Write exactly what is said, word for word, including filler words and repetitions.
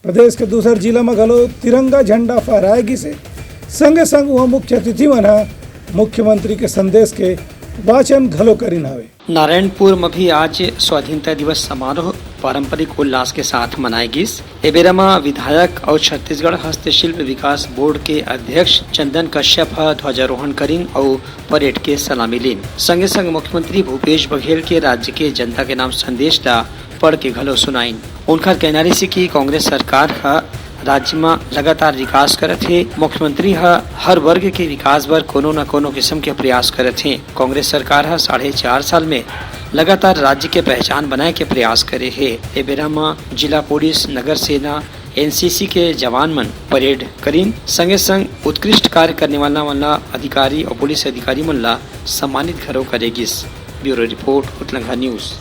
प्रदेश के दूसर जिला म घलो तिरंगा झंडा फहराए गिस हे। संगे संग उहां मुख्य अतिथि मन ह मुख्यमंत्री के संदेश के वाचन घलो करिन हवे। नारायणपुर म भी आज स्वाधीनता दिवस समारोह पारंपरिक उल्लास के साथ मनाए गिस। ए बेरा म विधायक अउ छत्तीसगढ़ हस्तशिल्प विकास बोर्ड के अध्यक्ष चंदन कश्यप ह ध्वजारोहण करिन अउ परेड के सलामी लीन। संगे संग मुख्यमंत्री भूपेश बघेल के राज्य के जनता के नाम संदेश ला पढ़ के घलो सुनाइन। उनकर कहना रहिस कि कांग्रेस सरकार ह राज्य म लगातार विकास करत हे। मुख्यमंत्री ह हर वर्ग के विकास बर कोनो न कोनो किस्म के प्रयास करत हे। कांग्रेस सरकार ह साढ़े चार साल में लगातार राज्य के पहचान बनाए के प्रयास करे हे। ए बेरा म जिला पुलिस, नगर सेना, एनसीसी के जवान मन परेड करिन। संगे संग उत्कृष्ट कार्य करने वाला मन ला अधिकारी अउ पुलिस अधिकारी मन ला सम्मानित घलो करे गिस। Bureau report, Utlangha news.